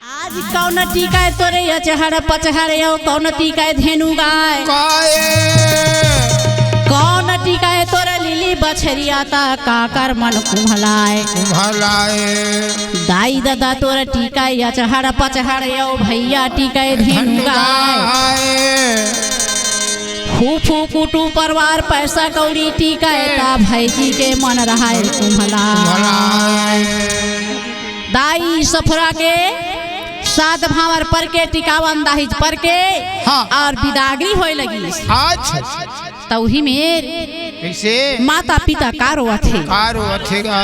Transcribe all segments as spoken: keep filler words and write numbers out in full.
आज कौन टीका है तोरे अचहड़ पचहड़, यो कौन टीका है धेनु गाय? काय? कौन टीका है तोरे लीली बछरिया, ता काकर मन कुम्हलाय? कुम्हलाय। दाई ददा तोरे टीका है अचहड़ पचहड़, यो भैया टीका है धेनु गाय। फू फू कुटू परवार पैसा कौड़ी टीका है, ता भैजी के मन रहाय कुम्हलाय। कुम्हलाय। दाई सफरा के सात भांवर पर के टिकावन दाहिज पर के हाँ। और बिदागरी होए लगी। अच्छा। तौही मेर कैसे? माता पिता का रोवत हे। का रोवत हे गा?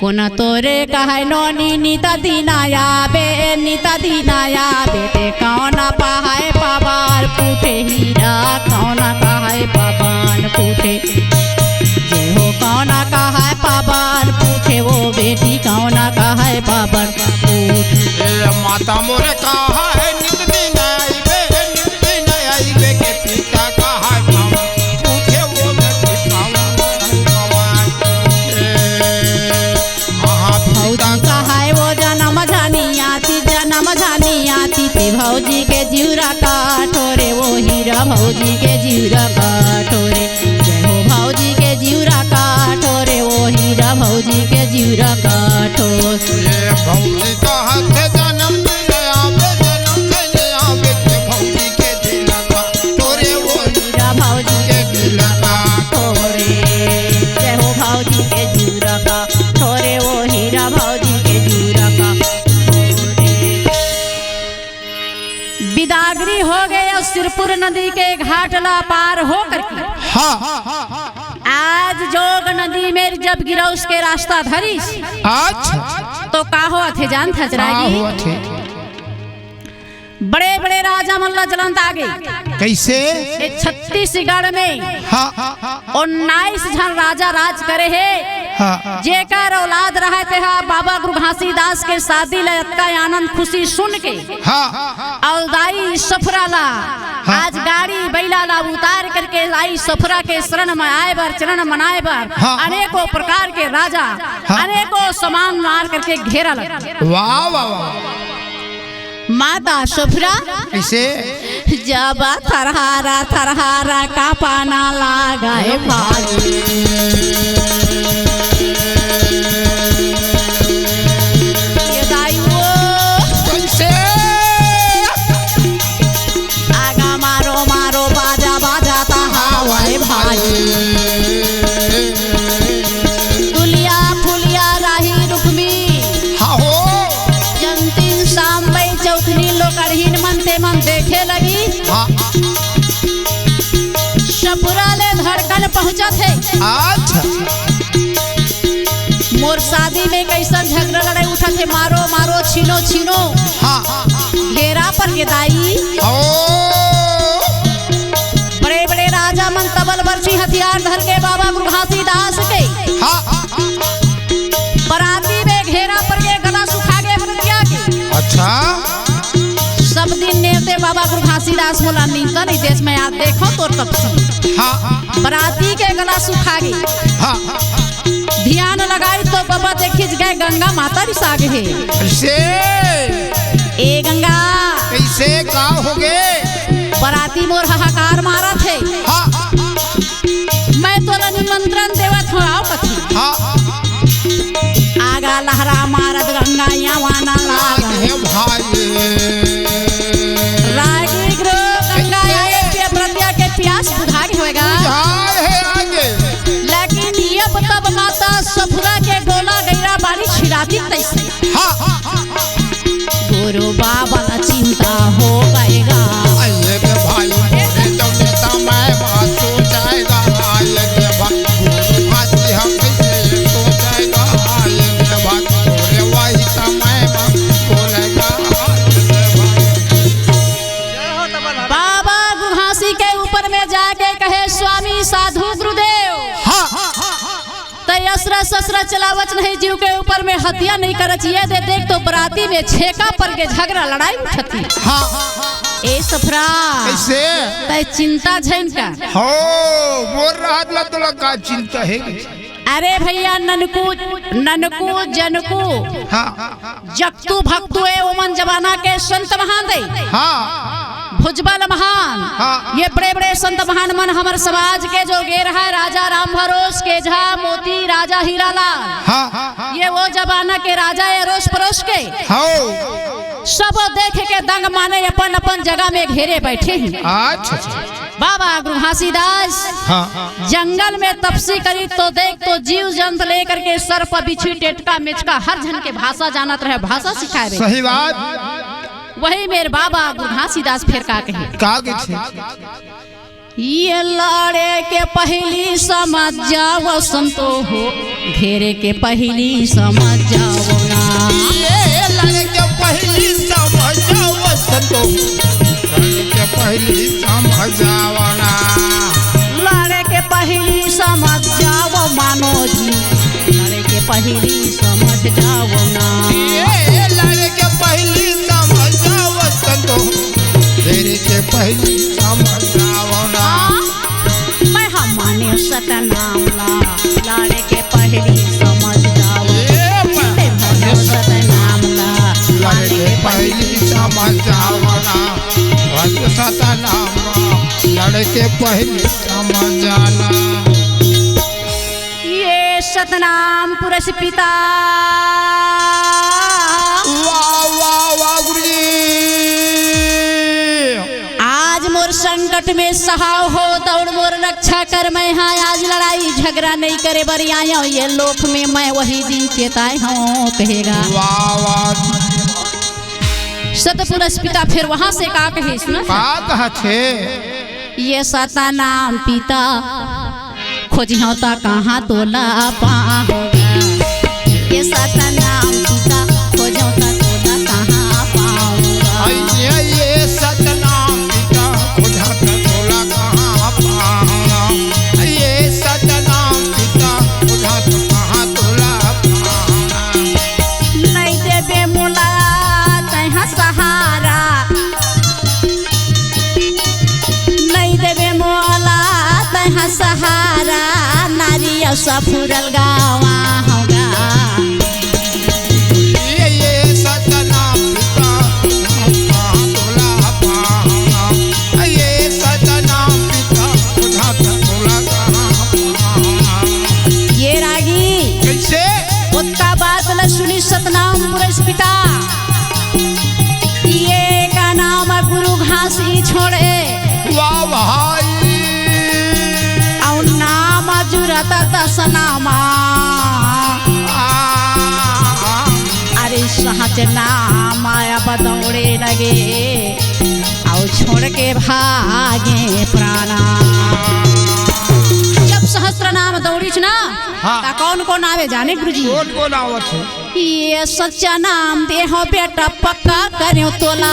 कोन तोरे कहै नोनी नित दिन आबे, नित दिन आबे, ते कौन पहाय पवार पूछे हीरा, कौन कहै पवन पूछे। जे हो कौन कहै पवन पूछे, वो बेटी कौन कहै पवन पूछे। ए माता मोरे कहै नित दिन आइबे, नित दिन आइबे के पिता कहै पवन पूछे, वो बेटी कौन कहै पवन पूछे। आहा, भौजी कहै वो जनम जानी आती, जनम जानी आती, ते भौजी के जिउरा काठोरे, वो हीरा भौजी के जिउरा काठोरे। जय हो भौजी के जिउरा काठोरे, वो हीरा भौजी के जिउरा काठोर। ये भौजी कहत हे जनम दिन आबे, जनम दिन आबे, के भौजी के जिउरा काठोरे, वो हीरा भौजी के जिउरा काठोरे। जय हो भौजी के जिउरा काठोरे, वो हीरा भौजी के जिउरा काठोरे। बिदागरी हो गए और सिरपुर नदी के घाट ला पार हो करके हाँ। आज जोग नदी में जब गिरौस के रास्ता धरिस, अच्छा। तो का होवत हे जानत हस का रागी? होवत हे? बड़े बड़े राजा मन ला जलन आगे। कैसे? ये छत्तीसगढ़ में हाँ। उन्नीस झन राजा राज करे हे। हाँ। जेकर औलाद रहय तेहा बाबा गुरु घासीदास के शादी ले अतका आनंद खुशी सुन के हाँ। अउ दाई सफरा ला हाँ। आज गाड़ी बैला ला उतार करके दाई सफरा के शरण में आए बर, चरण मनाए बर हाँ। अनेकों प्रकार के राजा हाँ। अनेकों सामान मार करके घेरा लगा। वाह, वाह, वाह। माता सफरा कैसे? जब थरहारा थरहारा कांपना लागे भाई। ये दाई वो कैसे? आगा मारो मारो बाजा बाजा ता हवय भाई। दुलिया फुलिया राही रुक्मी। हाँ हो। जंतिन सांबई चौथनी लोकड़हीन मन ते मन देखे लगी। हाँ। सफरा ले धड़कन पहुँचत हे। अच्छा। मोर शादी में कैसन झगड़ा लड़ाई उठत हे, मारो मारो, छीनो छीनो। हाँ। घेरा पर के दाई। ओ। बड़े बड़े राजा मन तबल बरछी हथियार धर के बाबा गुरु घासीदास के हाँ। बराती में घेरा पर के गला सुखा गे बरतिया के। अच्छा। सब दिन नेवते बाबा गुरु घासीदास मोला नींदता नहीं देश में आज देखो तोर तपसी। हाँ। बराती के गला सुखा गे। हाँ। ध्यान लगाई तो बाबा देखिस गए गंगा माता रिसा गे हे। कैसे? ए गंगा। कैसे का हो गे? बराती मोर हाहाकार मारत हे। हाँ। मैं तोला निमंत्रण देवत हूँ, आओ कथी। हाँ। आगा लहरा मारत गंगा यावाना लाग। हे भाई। रागी गुरु गंगा आए के बरतिया के प्यास बुझा गे होएगा। बुझाए हे आगे। लेकिन ये तब माता सफरा के गोला गैरा बाड़ी छिड़ाती तैसे। हाँ। गुरु बाबा ला चिंता हो गएगा। आइए गे भाई, मोरे जौने समय मा सो जाएगा। आइए गे भाई, गुरु घासी हम कैसे सो जाएगा। आइए गे भाई, मोरे वही समय मा बोलेगा। आइए गे भाई। बाबा गुरु घासी के ऊपर में जाके कहे, स्वामी साधु गुरुदेव। हाँ। तै असरा ससरा चलावच नहीं, जीव के ऊपर में हत्या नहीं करच। ये दे देख तो बराती में छेका पर के झगड़ा लड़ाई उठती। हाँ। ए सफरा। कैसे? तै चिंता झन कर। हो, बोल रहा था तोला का चिंता हे। अरे भैया, ननकू, ननकू, जनकू, हाँ। जगतू भगतू ए, ओमन जमाना के संत महान दे। हाँ। भुजबल महान। हाँ। ये बड़े बड़े संत महान मन हमर समाज के जो गे रहय, राजा राम भरोस, केझा मोती, राजा हीरालाल। हाँ। ये वो जमाना के राजा ए, अरोस परोस के। हाँ। सब देख के दंग माने अपन अपन जगह में घेरे बैठे हैं। अच्छा, अच्छा। बाबा गुरु घासीदास हाँ। जंगल में तपसी करी तो देख तो जीव जंत लेकर के सर्प बिच्छू टेटका मेचका हर झन के भाषा जानत रहे, भाषा सिखाए रहे। सही बात। वही मेर बाबा गुरु घासीदास फेर का कहे। का कहे? ये लड़े के पहिली समझ जावो संतो हो, घेरे के पहिली समझ जावो ना। ये लड़े के पहिली समझ जावो संतो, लड़े के पहिली समझ जावो ना। लड़े के पहिली समझ जावो मानो जी, लड़े के पहिली समझ जावो ना। ये लड़े के पहिली समझ जावो संतो, घेरे के पहिली समझ जावो ना। हाँ, मैं हा माने सतनाम ला, लड़े के पहिली समझ जावो। ए, मैं हा माने सतनाम ला, लड़े के पहिली समझ जावो ना। भज सतनाम ला, लड़े के पहिली समझ जाना। ये सतनाम पुरस पिता। वाह, वाह, वाह, गुरुजी। आज मोर संकट में सहाव हो, दौड़ मोर रक्षा कर, मैं हा आज लड़ाई झगड़ा नहीं करे बर आयो, ये लोक में मैं वही दिन चेताए हूँ कहेगा। वाह, वाह। सतपुरुष पिता फिर वहां से का कहे, सुना? का कहा छे? ये सतनाम पिता खोजिहौं त कहाँ तोला पाहूँगा। ये सतनाम पिता खोजौं त तोला कहाँ पाहूँगा। अइये ये सतनाम पिता खोजौं त तोला कहाँ पाहूँगा। ये सतनाम पिता खोजौं त कहाँ तोला पाहूँगा। नहीं देबे मोला तैं हा सहारा, नहीं देबे मोला तैं हा सहारा, नारी अउ सफुरल गवाहूँगा। ये, ये सतनाम पिता, तोला पाहूँगा। ये सतनाम पिता, तोला पाहूँगा। ये रागी। कैसे? ओतका बात ल सुनी सतनाम पुरस पिता। ये का नाम गुरु घासी छोड़े। वाह भाई। अउ नाम जुरत दसनामा। आ। अरे सहज नाम अब दौड़े लगे, अउ छोड़ के भागे प्राणा। जब सहस्त्र नाम दौड़ीच ना, हाँ। त कौन कौन आवे जाने गुरुजी? कौन कौन आवत हे? ये सच्चा नाम देहौं बेटा पक्का करेंव तोला।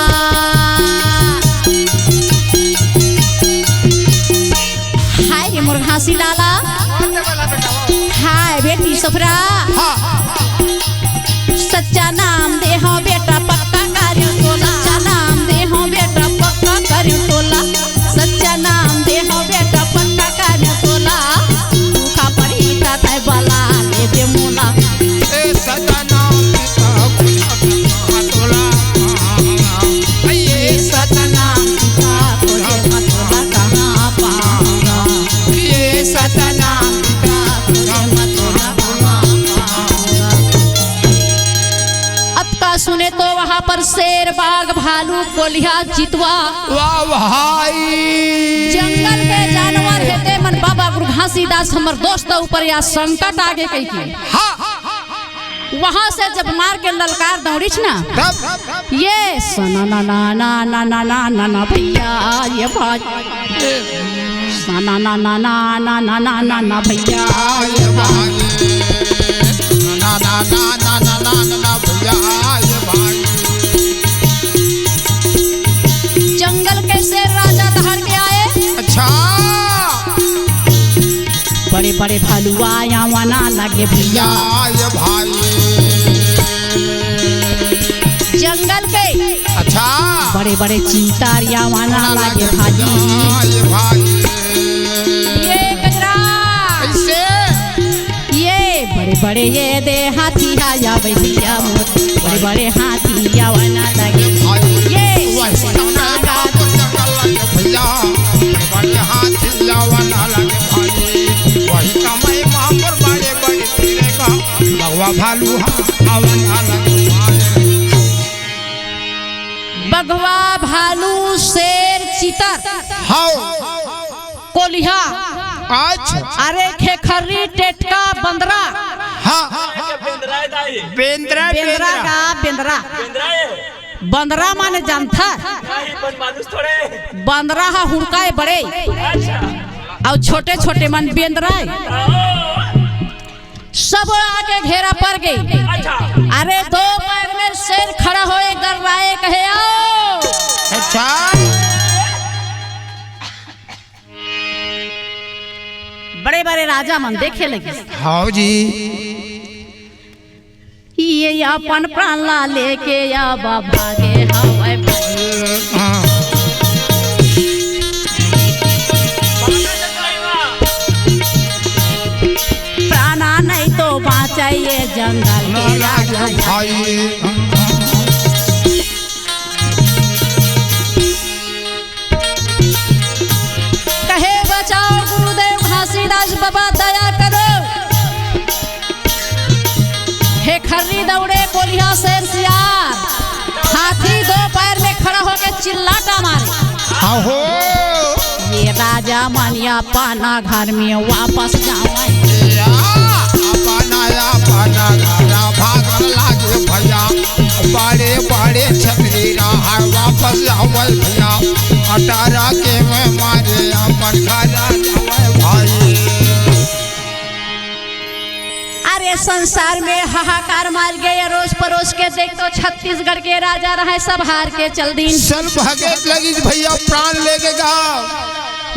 हाय रे मोर घासी लाला, हाय बेटी सफरा। हाँ। सच्चा नाम देहौं बेटा पक्का करेंव तोला, सच्चा नाम देहौं बेटा पक्का करेंव तोला, सच्चा नाम देहौं बेटा पक्का करेंव तोला। भूखा पड़ही त तैं बला लेबे मोला। ए सच्चा नाम पिता खोजौं त कहाँ तोला पाहूँगा। ए सच्चा नाम पिता खोजौं त तोला कहाँ पाहूँगा। ए सच्चा नाम पिता खोजौं त तोला कहाँ पाहूँगा। अतका सुने तो वहाँ पर शेर, बाघ, भालू, कोलिहा, चितवा, वाह भाई। जंगल के जानवर हे, ते मन बाबा गुरु घासीदास हमर दोस्त ऊपर या संकट आगे कहिके। हाँ। वहाँ से जब मार के ललकार दौड़ीच ना, तब? ये सना ना ना ना ना ना ना ना ना भैया, ये भाई। सना ना ना ना ना ना ना ना ना भैया, ये भाई। ना ना ना ना ना ना ना ना भैया, ये भाई। जंगल के शेर राजा दहाड़ के आए। अच्छा। बड़े बड़े भालू आया वना लगे भैया। या ये भाई। जंगल के अच्छा। बड़े बड़े चीता आया वना लगे भाई। या ये भाई। ये गजरा। कैसे? ये बड़े ये दे हाथी हा या भैया मोर, बड़े बड़े हाथी आवन लगे। ये वही समय मा मोर जंगल लगे भैया, बड़े बड़े हाथी आवन लगे भाई। वही समय मा मोर बड़े बड़े तेरे का बगवा भालू हा आवन लगे भाई। बघवा, भालू, शेर, चितर, हाव। कोलिहा। अच्छा। अरे, खेखर्री, टेटका, बंदरा। हाँ। बेंदरा है दाई। बेंदरा, बेंदरा बेंदरा। का बेंदरा। बेंदरा है। बंदरा माने जानथा? नहीं, बन मानुष थोड़े। बंदरा हा हुड़काए बड़े। अच्छा। अउ छोटे छोटे मन बेंदरा है। आओ। सब आके घेरा पर गे। अच्छा। अरे, दो पैर में शेर खड़ा होए, गर्राए, कहे, "आओ।" अच्छा। बड़े बड़े राजा मन देखे लगे। हाव जी। ये अपन प्राण ला लेके या बाबा के हवय भाई। हाँ। प्राणा नहीं तो बाँचे ये जंगल के राजा भाई। कहे बचाओ गुरुदेव घासीदास बाबा, दया करो। हे खर्री दौड़े, कोलिहा, शेर, सियार, हाथी दो पैर में खड़ा होके चिल्लाटा मारे। हाँ हो। ये राजा मन अपन घर में वापस जावय। या, अपन अपन घर भागन लागे भैया। बड़े बड़े छतरी रहा वापस आवय भैया। अटारा के में मारे अपन घर जावय भाई। अरे, संसार में हाहाकार मच गे, अरोस परोस के देख तो छत्तीसगढ़ के राजा रहय, सब हार के चल दीन। सब भागे लगिस भैया, प्राण लेके गा।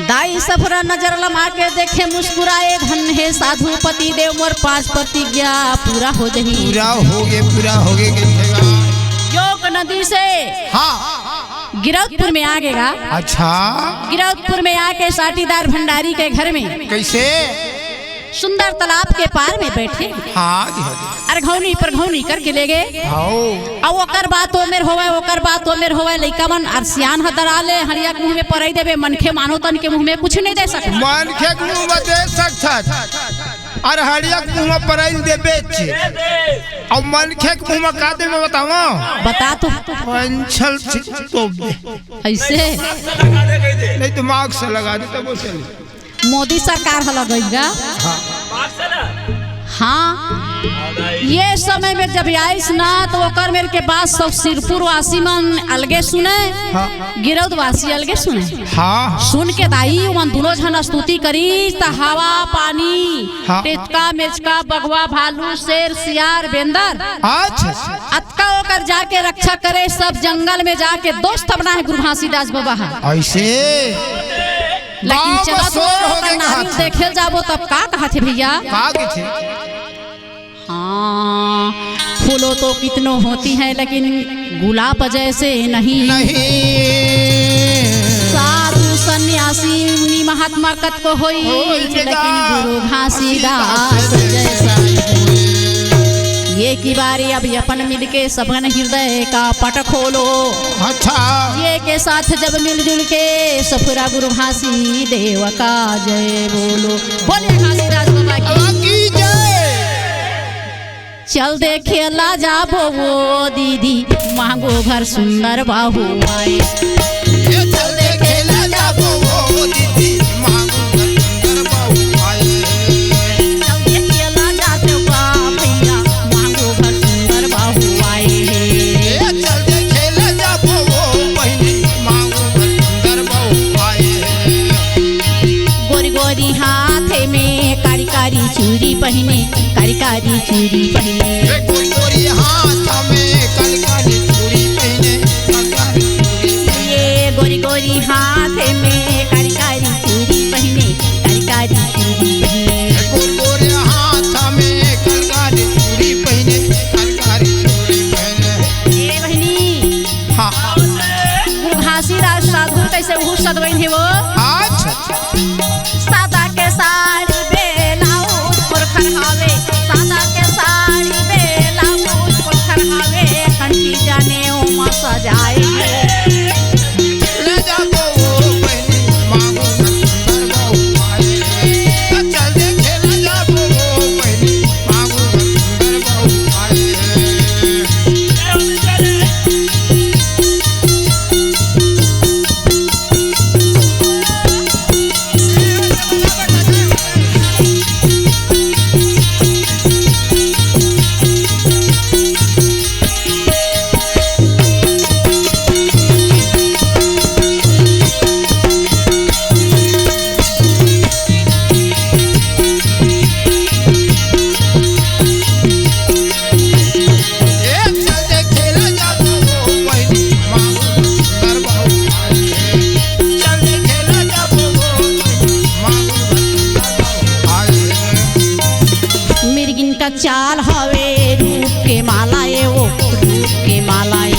दाई सफरा नजर लमा के देखे, मुस्कुराए, "धन हे साधु पति देव, मोर पांच प्रतिज्ञा पूरा हो जही।" पूरा होगे, पूरा होगे, कहिथे गा। योग नदी से हाँ। गिरौदपुर में आ गे गा। अच्छा। गिरौदपुर में आके साटीदार भंडारी के घर में कैसे? सुंदर तालाब के पार में बैठे। हाँ जी, हाँ जी। अरघौनी परघौनी करके ले गे। हाँ। अउ ओकर बात ओमेर होवय, ओकर बात ओमेर होवय, लइका मन अर सियान ह दरा ले, हड़िया के मुंह में परई देबे, मनखे मानो तन के मुंह में कुछ नहीं दे सकत। मनखे के मुंह में दे सकत, अर हड़िया के मुंह में परई देबे। अउ मनखे के मुंह में का देबे बतावा? बता तो। पंचल से तोप दे। ऐसे? नहीं तो मास्क लगा दे, तब वो चले। मोदी सरकार ह लगई गा। हाँ। हाँ। ये समय में जब आइस ना, तो ओकर मेर के बात सब सिरपुर वासी मन अलगे सुने, हाँ। गिरौद वासी अलगे सुने। हाँ। सुन के दाई, ओमन दुनों झन स्तुति करिस, त हवा, पानी, हाँ। टेचका, मेचका, बघवा, भालू, शेर, सियार, बेंदर। अच्छा। अतका ओकर जाके रक्षा करे, सब जंगल में जाके दोस्त बनाए गुरु घासीदास बाबा ह। ऐसे? लेकिन गाँव चला में तो शोर हो ओकर गए नारी कहा थे। देखे ल जाबो तब का कहा थे भैया? का कहे थे? हाँ, फूलों तो कितनों होती हैं, लेकिन गुलाब जैसे नहीं। नहीं। साधु सन्यासी मुनि महात्मा कतको होई, होई लेकिन बेटा। गुरु घासीदास जैसा नहीं। ये की बारी अब अपन मिलके सबन हृदय का पट खोलो। अच्छा। ये के साथ जब मिलजुल के सफुरा गुरु घासी देव का जय बोलो। बोले घासीदास बाबा की। बाबा की जय। चल देखे ला जाबो वो दीदी, मांगो घर सुंदर बहू आए। ये चल देखे ला जाबो वो दीदी, मांगो घर सुंदर बहू आए। चल देखे ला जाबो भैया, मांगो घर सुंदर बहू आए। ये चल देखे ला जाबो वो बहिनी, मांगो घर सुंदर बहू आए। गोरी गोरी हाथे में कारी कारी चूड़ी पहिने, कारी कारी चूड़ी पहिने। ए गोरी गोरी हाथ में कारी कारी चूड़ी पहिने, कारी कारी चूड़ी पहिने। ये गोरी गोरी हाथ में कारी कारी चूड़ी पहिने, कारी कारी चूड़ी पहिने। ए गोरी गोरी हाथ में कारी कारी चूड़ी पहिने, कारी कारी चूड़ी पहिने। ए बहिनी, हाँ। गुरु घासीदास साधु कैसे उहू सदवइन हे वो? अच्छा। सादा के साड़ी ब्लाउज ओकर हवे, सादा का चाल हवे रूप के माला ए वो, रूप के माला ए